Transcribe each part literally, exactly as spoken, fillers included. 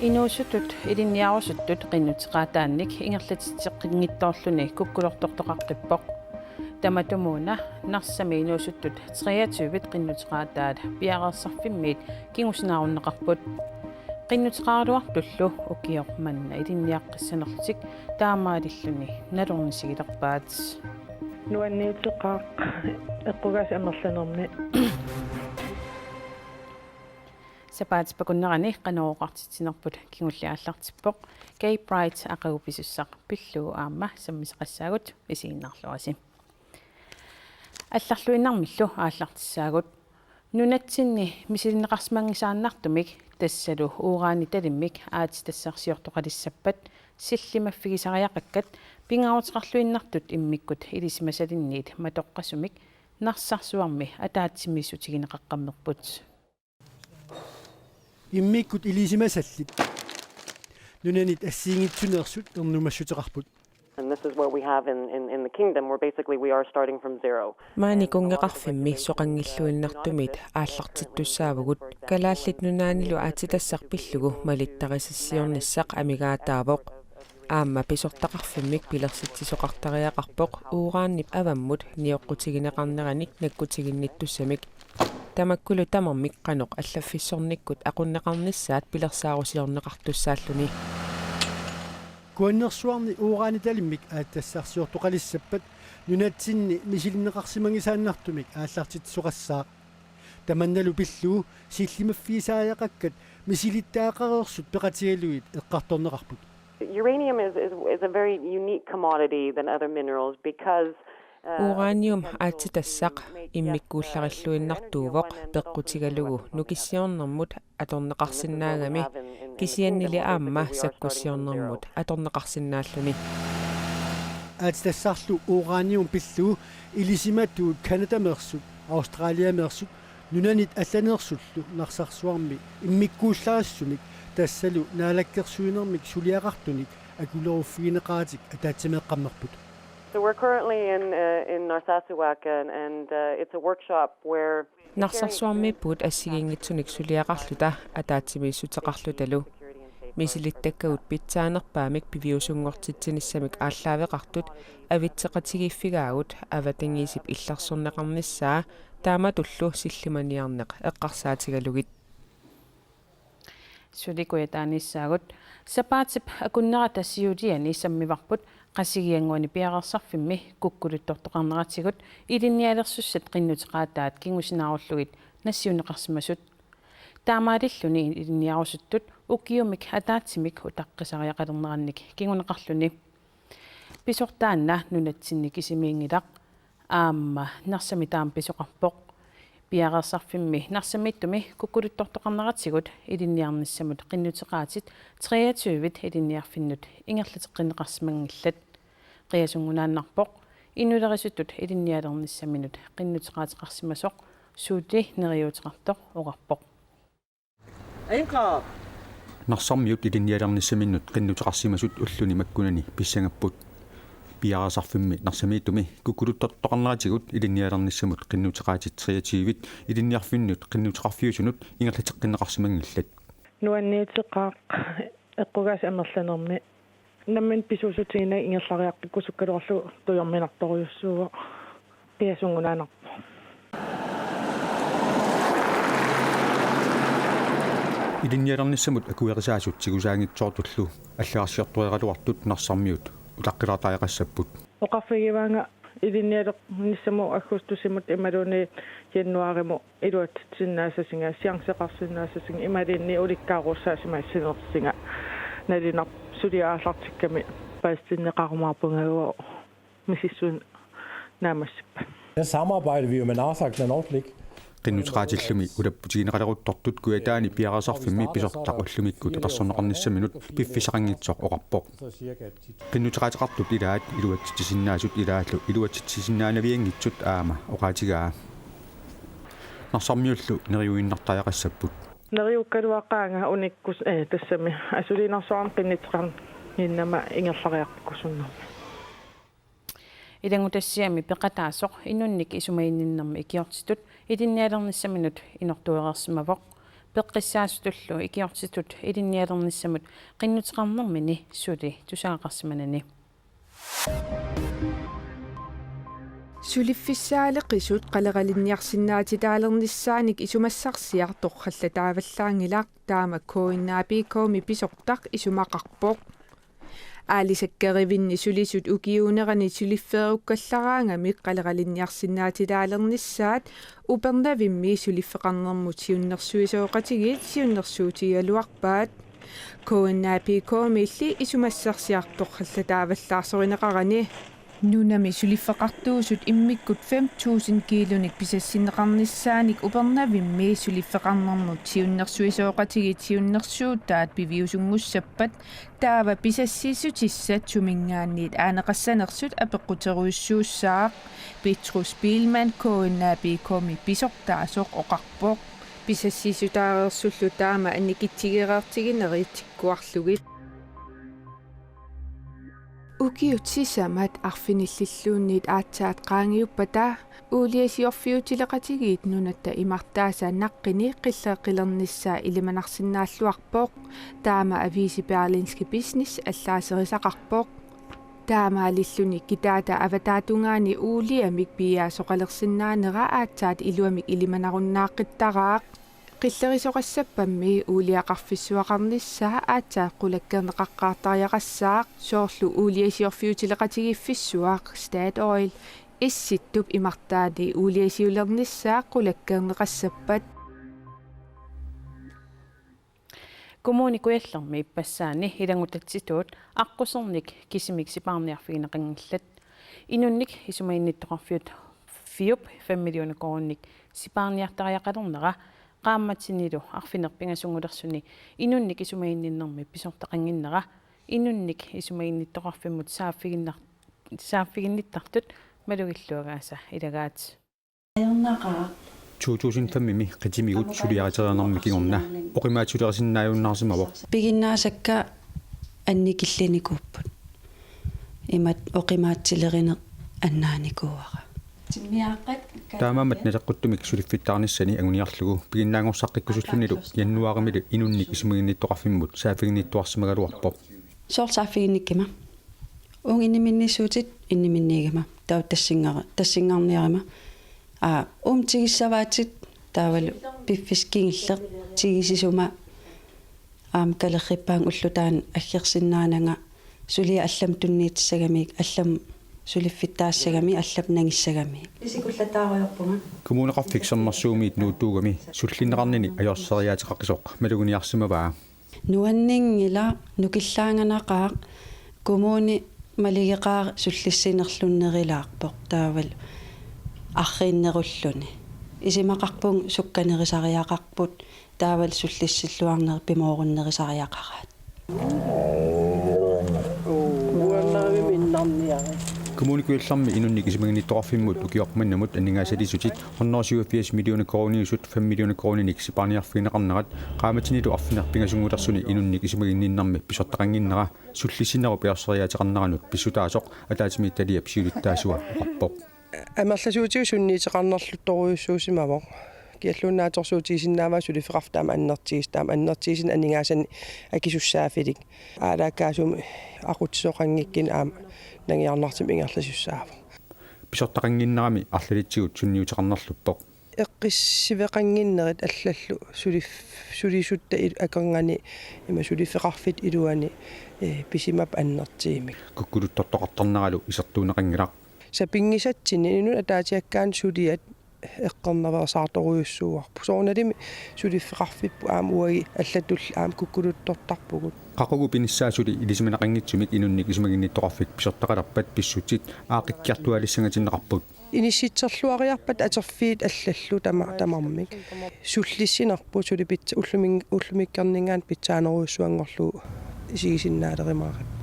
Inuusuttut ilinniarusuttut qinnuteqaataannik ingerlatitseqqinngitsoorluni kukkulortortoqaqqippoq. Tamatumuuna Narsami inuusuttut treogtyve qinnuteqaataat piareersarfimmiit kingusinaarunneqarput. Qinnuteqaraluartullu ukioq manna ilinniaqqissanerlutik taamaalilluni nalornisigilerpaat. Nuanniuteqaaq eqqugaasat amerlanermi. Sapaatip akunnerani Qanoq oqartitsinerput kingulleq aallartippoq. Gay Pride aqagu pisussaq pillugu aamma sammisaqassaagut, isiginnaarluarisi. Allarluinnarmillu aallartissaagut. Nunatsinni misilinneqarsimanngisaannartumik tassalu uranitalimmik aatsitassarsiortoqalissappat sillimaffigisariaqakkat pingaaruteqarluinnartut immikkut ilisimasalinniit matoqqasumik Narsarsuarmi ataatsimiissutigineqaqqammerput. Immikkut ilisimasallit nunanit assigiinngitsuneersut ernumassuteqarput. And this is what we have in, in, in the kingdom, where basically we are starting from zero. Maani kunngeqarfimmi soqanngilluinnartumit aallartittussaavugut. Kalaallit Nunaannilu aatsitassaq pillugu malittarisassiornissaq amigaataavoq. Aamma pisortaqarfimmik pilersitsisoqartariaqarpoq uranip avammut nioqqutigineqarneranik nakkutiginnittussamik. Tamakkulu tamarmik qanoq allaffissornikkut aqunneqarnissaat pilersaarusiorneqartussaalluni. Kuannersuarni uranitalimmik aatsitassarsiortoqalissappat nunatsinni misilinneqarsimanngisaannartumik aallartitsisoqassaaq. Tamannalu pillugu sillimaffigisariaqakkat misilittagaqareersut peqatigalugit eqqartorneqarput. Uranium is, is, is a very unique commodity than other minerals because, uh, Uranium aatsitassaq immikkuullarilluinnartuuvoq peqqutigalugu nukissiornermut atorneqarsinnaagami kisiannili aamma sakkussiornermut atorneqarsinnaalluni. Aatsitassarlu uranium pillugu ilisimatuut Canadameersut, Australiameersut, nunanit allaneersullu Narsarsuarmi immikkuullarissumik tassalu naalakkersuinermik suliaqartunik akuleruffigineqaratik ataatsimeeqqammerput. So we're currently in, uh, in Narsarsuaq, and, and, uh, it's a workshop where Narsarsuarmiippugut assigiinngitsunik suliaqarluta ataatsimiissuteqarlutalu. Misilittakkagut pitsaanerpaamik piviusunngortitsinissamik aallaaveqartut avitseqatigiiffigaagut avatangiisip illersorneqarnissaa taamatullu sillimaniarneq eqqarsaatigalugit. Suli Kujataanissaagut. Sapaatip akunnerata siuliani sammivarput Qasigiannguani piareersarfimmi kukkuluttortoqarneratigut ilinnialersussat qinnuteqaataat kingusinaarulugit nassiunneqarsimasut. Taamaalilluni ilinniarusuttut ukiumik ataatsimik utaqqisariaqalernerannik kinguneqarluni. Pisortaanna nunatsinni kisimiinngilaq, aamma Narsami taama pisoqarpoq. Piareersarfimmi Narsamiittumi kukkuluttortoqarneratigut ilinniarnissamut qinnuteqaatit treogtyve ilinniarfinnut ingerlateqqinneqarsimanngillat. Qiasunngunaannarpoq inulerisuttut ilinnialernissaminut qinnuteqaateqarsimasoq Suulli neriuuteqartoq oqarpoq. Narsarmiut ilinnialernissaminnut qinnuteqarsimasut ulluni makkunani pissangapput. Piareersarfimmi Narsamiittumi kukkuluttortoqarneratigut ilinnialernissamut qinnuteqaatit treogtyve ilinniarfinnut qinnuteqarfiusunut ingerlateqqinneqarsimanngillat. Nuanniuteqaaq eqqugaasat amerlanermi. Nammineq pisuussutigineq ingerlariaqqikkusukkaluarlugu tujorminartorujussuuvoq. Qiasunngunaannarpoq. Ilinnialernissamut akuerisaasut tigusaanngitsoortullu allagarsiartoreeraluartut Narsarmiut utaqqilaartariaqassapput. Oqarfigivaanga ilinnialernissamut aggustusimiit imaluunniit januaarimut iluatsitsinnaassasinga, chanceqarsinnaassasinga, imaluunniit ulikkaarussaasimaassinersinga. Nalinarput suli aallartikkami paasitinneqarumaarpunga, misissuineq naammassippat. Der samarbejder vi jo med Narsaq, Nanoq. Qinnuteqaatillumi ulapputigineqaleruttortut Kujataani piareersarfimmi pisortaq ullumikkut apersorneqarnissaminut piffissaqanngitsoq oqarpoq. Qinnuteqaateqartut ilaat iluatsitsisinnaasut ilaallu iluatsitsisinnaanavianngitsut aamma oqaatigaa. Narsarmiullu neriuinnartariaqassapput. Neriukkaluaqaanga unikkus-, eh, tassami asuliinnarsuarmi qinnuteqarninnama ingerlariaqqikkusunnermi. Ilanngutassiami peqataasoq inunnik isumaginninnermi ikiortitut ilinnialernissaminut inortuereersimavoq. Peqqissaasutullu ikiortitut ilinnialernissamut qinnuteqarnermini suli tusagaqarsimanani. Suliffissaaleqisut qaleralinniarsinnaatilaalernissaanik isumassarsiaq torrallataavallaanngilaq, taama K N A P K-mi pisortaq isumaqarpoq. Aalisakkerivinni sulisut ukiuunerani suliffeerukkallaraangamik qaleralinniarsinnaatilaalernissaat Upernavimmi suliffeqarnermut siunnersuisoqatigiit siunnersuutigigaluarpaat. K N A P K-miilli isumassarsiaq torrallataavallaarsorinneqarani. Nunami suliffeqartuusut immikkut fem tusind kiilunik pisassinneqarnissaanik Upernavimmi suliffeqarnermut siunnersuisoqatigiit siunnersuutaat piviusunngussappat, taava pisassiissutissat suminngaanniit aaneqassanersut apeqquterujussuussaaq, Petrus Biilmann K N A P K-mi pisortaasoq oqarpoq. Pisassiissutaareersullu taama annikitsigereertiginerit tikkuarlugit. Ukiut sisamat arfinillilluunniit aatsaat qaangiuppata uuliasiorfiutileqatigiit nunatta imartaasa naqqini qilleqqilernissaa ilimanarsinnaalluarpoq, taama aviisi Berlingske Business allaaserisaqarpoq. Taamaalilluni kitaata avataatungaani uuliamik piiaasoqalersinnaanera aatsaat iluamik ilimanarunnaaqqittaraaq. Qillerisoqassappammi uuliaqarfissuaqarnissaa aatsaat qulakkeerneqaqqaartariaqassaaq, soorlu uuliasiorfiutileqatigiiffissuaq Statoil Essittup imartaani uuliasiulernissaa qulakkeerneqassappat. Kommune Kujallermi ippassaani ilanngutatsitut aqqusernik kisimik sipaarniarfigineqanngillat. Inunnik isumaginnittoqarfiup, fiup fem millioner koruuninik sipaarniartariaqalernera qaammatinilu arfineq-pingasunngulersuni inunnik isumaginninnermi pisortaqannginnera inunnik isumaginnittoqarfimmut saaffiginnar-, saaffiginnittartut malugilluagaasa ilagaat. Ajornaqaaq. To tusind fem-imi qitimigut suliariterinermi kingorna oqimaatsulerisinnaajunnarsimavoq. Piginnaasakka annikillinikuupput. Imatut oqimaatsilerneq annaanikuuara. Timmiaaqqat. Taamaammat naleqquttumik suliffittaarnissani anguniarlugu piginnaanngorsaqqikkusullunilu januaarimilu inunnik isumaginnittoqarfimmut saaffiginnittuarsimagaluarpoq. Soorlu saaffiginnikkima. Uunga inniminniissuutit inniminniigama. Taava tassinngara-, tassinngarniarima. Aa, uuma tigissavaatit taavalu piffissaq kingulleq tigusisuma aamma kalerrippaannga ulloq taanna aggersinnaananga suliaq allamut tunniutissagamiuk, allamut suliffittaassagamiuk, allamut nangissagamiuk. Isikullataarujorpunga. Kommuneqarfik Sermersuumiit nuuttuugami sullinneqarnini ajorseriaateqaqisoq maluginiarsimavaa. Nuanninngilaq, nukillaanganaqaaq, kommuni maligeqaaq sullissinerlunnerulaarpoq taavalu arriinnerulluni. Isumaqarpunga sukkanerusariaqarput taavalu sullissilluarnerit pimoorunnerusariaqaraat. Kommune Kujallermi inunnik isumaginnittoqarfimmut ukioq mannamut aningaasaliissutit hundrede syvogfirs millioner koruuniusut fem millioner koruuninik sipaarniarfigineqarnerat qaammatinilu arfineq-pingasunngulersuni inunnik isumaginninnermi pisortaqannginnera sullissinerup ajorseriaateqarneranut pissutaasoq ataatsimiititaliap siulittaasua oqarpoq. Amerlasuutigut sunniuteqarnerluttorujussuusimavoq. Kialluunnaatsorsuutigisinnaavaa suliffeqarfik taama annertuusoq, taama annertuusoq aningaasanik akisussaaffilik. Aalaakkaasumik aqutsisoqanngikkunik aamma nangiarnartumik ingerlasussaavoq. Pisortaqannginnerami arlalitsigut sunniuteqarnerluppoq. Eqqissiveqannginnerit allallu sulif-, sulisutta il-, akornanni ima suliffeqarfitta iluani, eh, pisimappat annertuumik. Kukkuluttortoqartarneralu isertuunneqanngilaq. Sapinngisatsinni inunnut ataasiakkaanut suliat eqqornaveersaartorujussuuarput. Soorunalimi suliffeqarfipput aamma uagut allatulli aamma kukkuluttortarpugut. Qaqugu pinissaa suli ilisimaneqanngitsumik inunnik isumaginnittoqarfik pisortaqalerpat pissutsit aaqqikkiartuaalissangatinneqarput. Inissitserluariarpata atorfiit allallu tama-, tamarmik. Sullissinerput suli pits-, ullumi-, ullumikkorninngaanniit pitsaanerujussuanngorlugu isigisinnaalerumaaripput.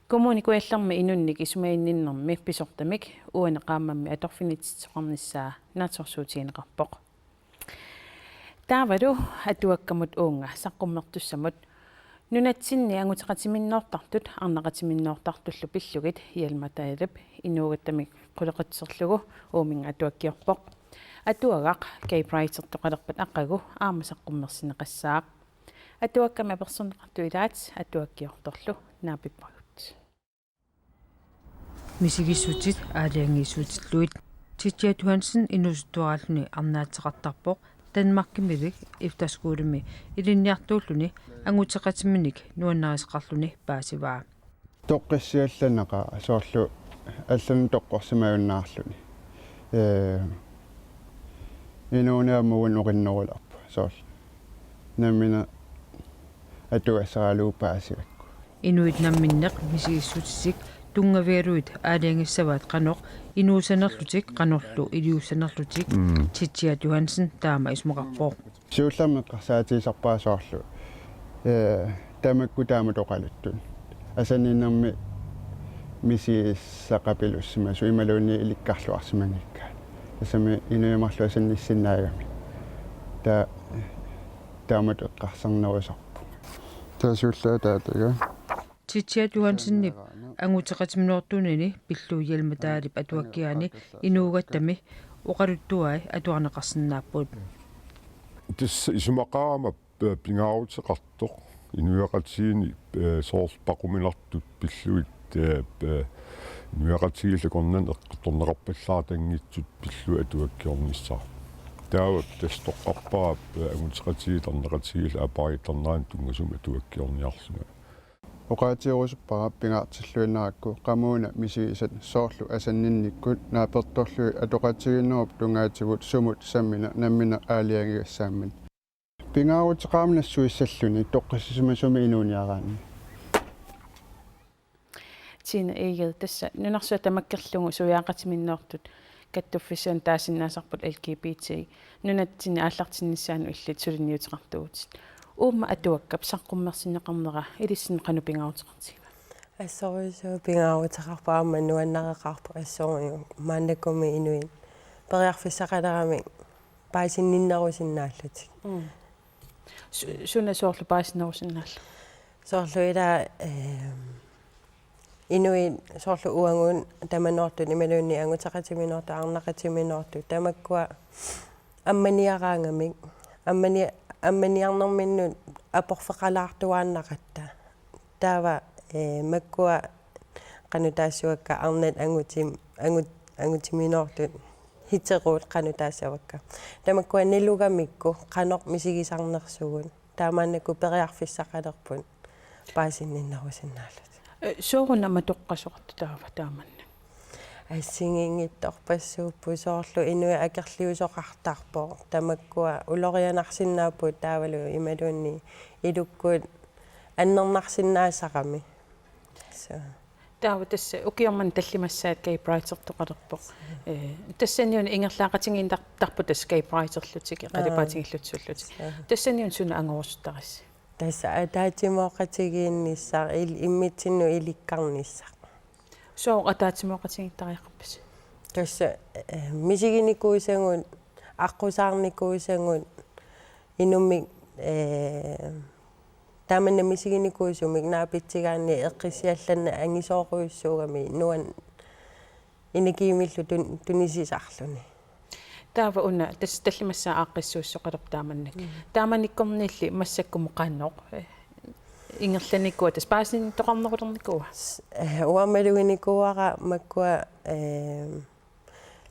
Kommune Kujallermi inunnik isumaginninnermi pisortamik uani qaammammit atorfinitsisoqarnissaa naatsorsuutigineqarpoq. Taavalu atuakkamut uunga saqqummertussamut. Nunatsinni anguteqatiminnoortartut arnaqatiminnoortartullu pillugit Hjalmar Dahlip inuugattamik qulequtserlugu Uuminnga atuakkiorpoq. Atuagaq Kay Brightertoqalerpat aqagu aamma saqqummersinneqassaaq. Atuakkami apersorneqartut ilaat atuakkiortorlu naapippagut. Misigissutit aalajangiissuutillugit. Titia Johansen inuusuttuaraalluni arnaatseqartarpoq Danmarkimiilli efterskolemi ilinniartuulluni anguteqatiminik nuannarisaqarluni paasivaa. Toqqissiallanneqaaq soorlu allanut toqqorsimajunnaarluni. Ee, inuuneq aamma uani oqinnerulerpoq soorlu. Nammineq atugassaralugu paasigakku. Inuit namminneq misigissutitik tunngavigalugit aalajangissavaat qanoq inuussanerlutik qanorlu iliussanerlutik. Mm. Titia Johansen taama isumaqarpoq. Siullermik eqqarsaatigisarpara soorlu, ee, tamakku taamatut oqaluttut. Asanninnermi misigissaqapilussimasut imaluunniit ilikkarluarsimanngikkaat. Tassami inuit marluk asannissinnaagami. Taa-, taamatut eqqarsarnerusarpunga. Taava siulleq ataataga. Titia Johansenip anguteqatiminoortuunini pillugu Hjalmar Dahlip atuakkiaani inuugattami oqaluttuai atuarneqarsinnaapput. Tassa isumaqarama p-, pingaaruteqartoq inuiaqatigiinni, eh, soorlu paquminartut pillugit, eh, p-, inuiaqatigiillu akornanni eqqartorneqarpallaartanngitsut pillugit atuakkiornissaq. Taava tassa toqqarpara, eh, anguteqatigiit arnaqatigiillu apaarittarneranni tunngasumik atuakkiorniarlunga. Oqaatigerusuppara pingaartilluinnarakku qamuuna misigisat soorlu asanninnikkut naapertorlugit atoqatigiinnerup tungaatigut sumut sammineq nammineq aalajangigassaammat. Pingaaruteqarami nassuissalluni toqqissisimasumik inuuniaraanni. Tina Egede, tassa nunarsuaq tamakkerlugu suiaaqatiminnoortut kattuffissuarnik taasinnaasarput L G B T. Nunatsinni aallartinnissaanut illit suliniuteqartuuvutit. Uuma atuakkap saqqummersinneqarnera ilissinnut qanoq pingaaruteqartigiva? Assorujussuaq pingaaruteqarpoq aamma nuannareqarpoq assorujuk. Maannakkumi inuit periarfissaqaleramik paasinninnerusinnaallutik. Mm. Su-, suna soorlu paasinnerusinnaallugu? Soorlu ila, ehm, inuit soorlu uagut tamanoortut imaluunniit anguteqatiminoortut, arnaqatiminoortut, tamakkua ammaniaraangamik, ammani-, ammaniarnerminnut aporfeqalaartuaannaratta. Taava, eh, makkua qanoq taassavakka arnat angutim-, angut-, angutiminoortut heteroit qanoq taassavakka. Tamakkua nalugamikku qanoq misigisarnersugut. Taamaannakkut periarfissaqalerput paasinninnerusinnaallutik. Eh, sooruna matoqqasoqartoq taava taamannak? Assigiinngitsorpassuupput soorlu inuit akerliusoqartarpoq. Tamakkua ulorianarsinnaapput taavalu imaluunniit ilukkut annernarsinnaassagami. Tassa. Taava tassa ukioq manna tallimassaat Kay Brightertoqalerpoq. Eh, tassaniuna ingerlaaqatigiinniartarput tassa Kay Brighterlutik, aa, qalipaatigillutillutik. Aa. Tassaniuna suna angorusuttarissi? Tassa ataatsimooqatigiinnissaq, il-, immitsinnut ilikkarnissaq. Sooq ataatsimooqatigiittariaqarpisi? Tassa, eh, misiginikuusagut, aqqusaarnikuusagut, inummik, eh, taamannak misiginikuusumik naapitsigaanni eqqissiallanneq angisoorujussuugami nuann-, energiimillu tun-, tunisisarluni. Taava una, tassa tallimassaat aaqqissuussoqalerpoq taamannak. Mm. Taamanikkorniilli massakkumut qanoq, eh, ingerlanikuua, tassa paasinnittoqarnerulernikuua? S-, eh, uanga maluginikuuara makkua, eh,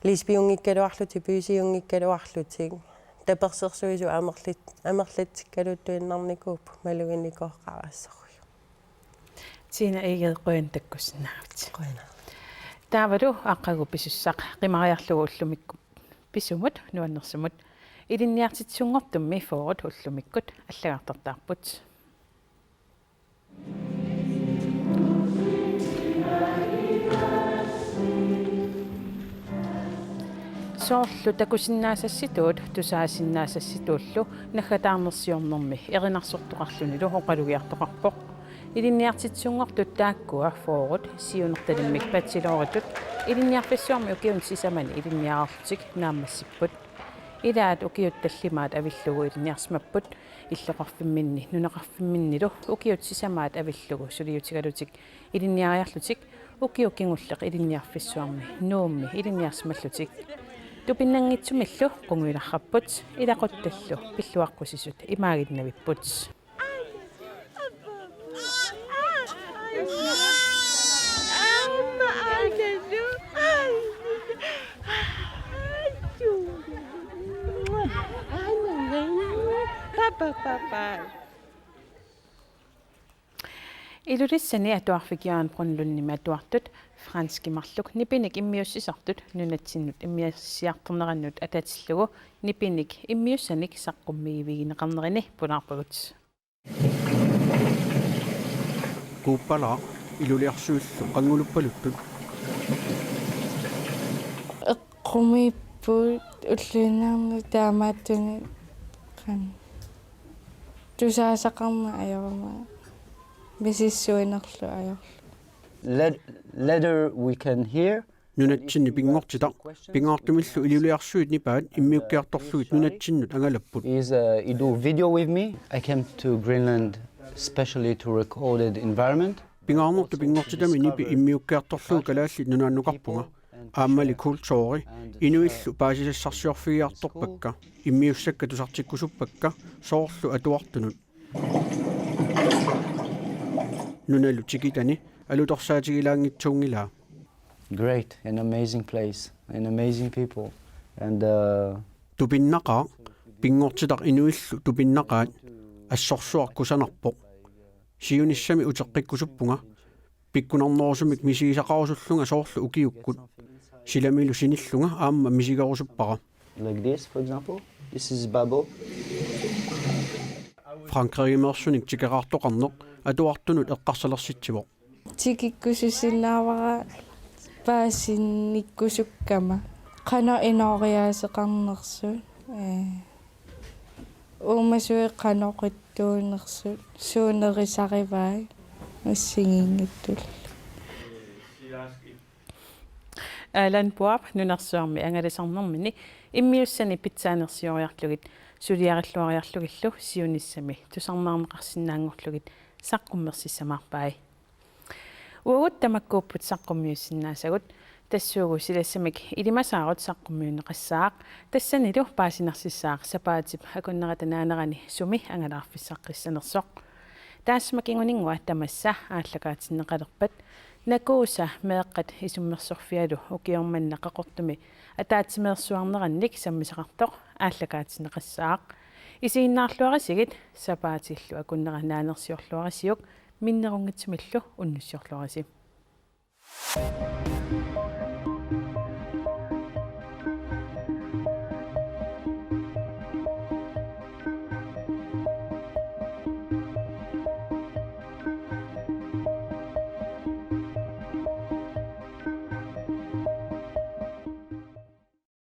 lesbiunngikkaluarlutik, bisiunngikkaluarlutik, tapersersuisut amerlat-, amerlatsikkaluttuinnarnikuupput, maluginikuuara assorujuk. Tina Egede, qujanaq takkussinnaagavit. Qujanaq. Taavalu aqagu pisussaq qimariarlugu ullumikkut pisumut nuannersumut ilinniartitsisunngortummi fyrret ullumikkut allagartartaarput. Soorlu takusinnaasassituut, tusaasinnaasassituullu naggataarnersiornermi erinarsortoqarlunilu oqalugiartoqarpoq. Ilinniartitsisunngortut taakkua fyrret siunertalimmik bacheloritut Ilinniarfissuarmi ukiuni sisamani ilinniarlutik naammassipput. Ilaat ukiut tallimaat avillugu ilinniarsimapput illoqarfimminni nunaqarfimminnilu ukiut sisamaat avillugu suliutigalutik ilinniariarlutik ukioq kingulleq ilinniarfissuarmi Nuummi ilinniarsimallutik tupinnanngitsumillu qungujularparput ilaquttallu pilluaqqusisut imaaginnavipput. Ilulissani atuarfik Jørgen Brønlundimi atuartut franskit marluk nipinik immiussisartut nunatsinnut immiussiartornerannut atatillugu nipinik immiussanik saqqummiivigineqarnerini pulaarpagut. Kuuppalaaq iluliarsuillu qannguluppaluttut. Eqqumiipput ulluinnarni taamaattunik qan-, tusaasaqarneq ajorama misissuinerlu ajorlu. Let-, later we can hear. Nunatsinni pinngortitaq pingaartumillu iluliarsuit nipaat immiukkiartorlugit nunatsinnut angalapput. Is, uh, he do video with me. I came to Greenland specially to record the environment. Pingaarnertut pinngortitami nipi immiukkiartorlugu Kalaallit Nunaannukarpunga. Aammali kulturi inuillu paasisassarsiorfigiartorpakka, immiussakka tusartikkusuppakka, soorlu atuartunut. Nunalu tikitani alutorsaatigilaanngitsuunngilaa. Great, an amazing place, an amazing people. And, uh, tupinnaqaaq, pinngortitaq inuillu tupinnaqaat, assorsuaq kusanarpoq. Siunissami uteqqikkusuppunga, pikkunarnerusumik misigisaqarusullunga soorlu ukiukkut. Silamilu sinillunga aamma misigerusuppara. Like this, for example. This is Babo. Frankrigimiissunik tikeraartoqarneq atuartunut eqqarsalersitsivoq. Tikikkusussinnaavara paasinnikkusukkama. Qanoq inooriaaseqarnersut. Ee. Uumasuit qanoq qittuunersut. Suut nerisarivai. Assigiinngitsullu. Alan Boab nunarsuarmi angalasarnermini immiussani pitsaanersioriarlugit suliarilluariarlugillu siunissami tusarnaarneqarsinnaanngorlugit saqqummersissamaarpai. Uagut tamakkuupput saqqummiussinnaasavut, tassuugu silassamik ilimasaarut saqqummiunneqassaaq, tassanilu paasinarsissaaq sapaatip akunnerata naanerani sumi angalaarfissaqqissanersoq. Taassuma kinguninngua tamassa aallakaatinneqalerpat, Nakuusa meeqqat isummersorfialu ukioq manna Qaqortumi ataatsimeersuarnerannik sammisaqartoq aallakaatinneqassaaq. Isiginnaarluarisigit, sapaatillu akunnera naanersiorluarisiuk, minnerunngitsumillu unnussiorluarisi.